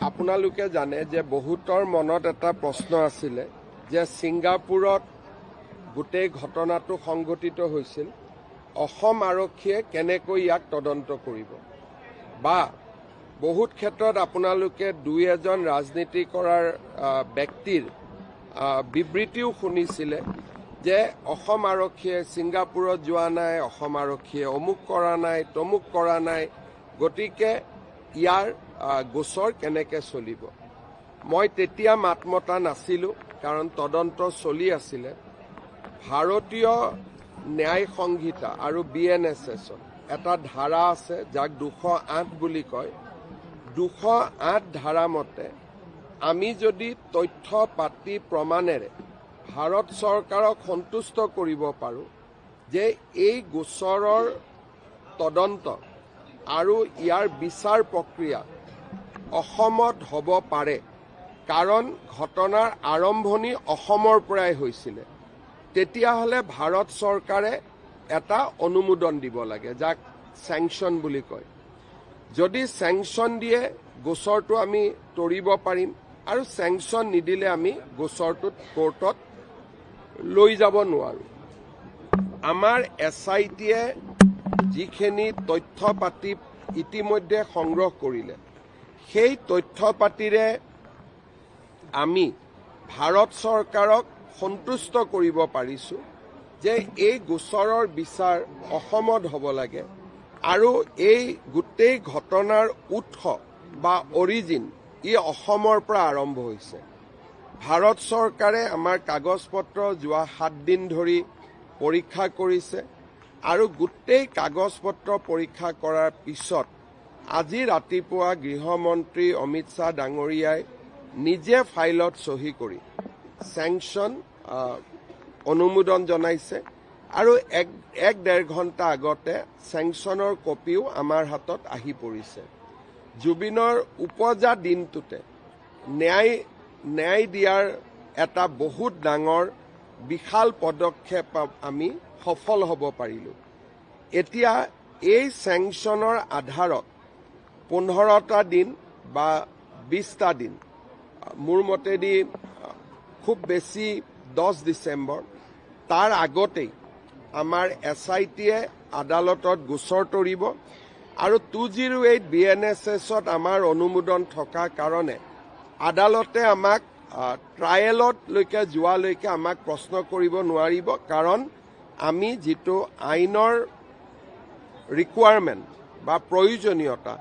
আপোনালোকে জানে যে বহুতৰ মনত এটা প্ৰশ্ন আছিলে যে ছিংগাপুৰত গোটেই ঘটনাটো সংঘটিত হৈছিল, অসম আৰক্ষীয়ে কেনেকৈ ইয়াক তদন্ত কৰিব? বা বহুত ক্ষেত্ৰত আপোনালোকে দুই এজন ৰাজনীতি কৰাৰ ব্যক্তিৰ বিবৃতিও শুনিছিলে যে অসম আৰক্ষীয়ে ছিংগাপুৰত যোৱা নাই, অসম আৰক্ষীয়ে অমুক কৰা নাই, তমুক কৰা নাই, গতিকে ইয়াৰ গোচৰ কেনেকে চলিব? মই তেতিয়া মাত মতা নাছিলোঁ, কাৰণ তদন্ত চলি আছিলে। ভাৰতীয় ন্যায় সংহিতা আৰু বিএনএছএছত এটা ধাৰা আছে, যাক 208 বুলি কয়। 208 ধাৰা মতে আমি যদি তথ্য পাতি প্ৰমাণেৰে ভাৰত চৰকাৰক সন্তুষ্ট কৰিব পাৰোঁ যে এই গোচৰৰ তদন্ত আৰু ইয়াৰ বিচাৰ প্ৰক্ৰিয়া অসমত হ'ব পাৰে, কাৰণ ঘটনাৰ আৰম্ভণি অসমৰ পৰাই হৈছিলে, তেতিয়াহ'লে ভাৰত চৰকাৰে এটা অনুমোদন দিব লাগে, যাক চেংচন বুলি কয়। যদি চেংচন দিয়ে, গোচৰটো আমি তৰিব পাৰিম আৰু চেংচন নিদিলে আমি গোচৰটোত কোৰ্টত লৈ যাব নোৱাৰোঁ। আমাৰ এছআইটিয়ে যিখিনি তথ্য পাতি ইতিমধ্যে সংগ্ৰহ কৰিলে, সেই তথ্য পাতিৰে আমি ভাৰত চৰকাৰক সন্তুষ্ট কৰিব পাৰিছোঁ যে এই গোচৰৰ বিচাৰ অসমত হ'ব লাগে আৰু এই গোটেই ঘটনাৰ উৎস বা অৰিজিন ই অসমৰ পৰা আৰম্ভ হৈছে। ভাৰত চৰকাৰে আমাৰ কাগজ পত্ৰ যোৱা 7 দিন ধৰি পৰীক্ষা কৰিছে আৰু গোটেই কাগজ পত্ৰ পৰীক্ষা কৰাৰ পিছত আজি ৰাতিপুৱা গৃহমন্ত্ৰী অমিত শ্বাহ ডাঙৰীয়াই নিজে ফাইলত চহী কৰি চেংচন অনুমোদন জনাইছে আৰু এক এক ডেৰ ঘণ্টা আগতে চেংচনৰ কপিও আমাৰ হাতত আহি পৰিছে। জুবিনৰ উপজা দিনটোতে ন্যায় দিয়াৰ এটা বহুত ডাঙৰ বিশাল পদক্ষেপ আমি সফল হ'ব পাৰিলোঁ। এতিয়া এই চেংচনৰ আধাৰত 15টা দিন বা 20টা দিন, মোৰ মতেদি খুব বেছি 10 ডিচেম্বৰ, তাৰ আগতেই আমাৰ এছআইটিয়ে আদালতত গোচৰ তৰিব আৰু 208 বিএনএছএছত আমাৰ অনুমোদন থকা কাৰণে আদালতে আমাক ট্ৰায়েলতলৈকে যোৱালৈকে আমাক প্ৰশ্ন কৰিব নোৱাৰিব, কাৰণ আমি যিটো আইনৰ ৰিকুৱাৰমেণ্ট বা প্ৰয়োজনীয়তা,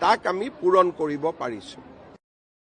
তাক আমি পূৰণ কৰিব পাৰিছোঁ।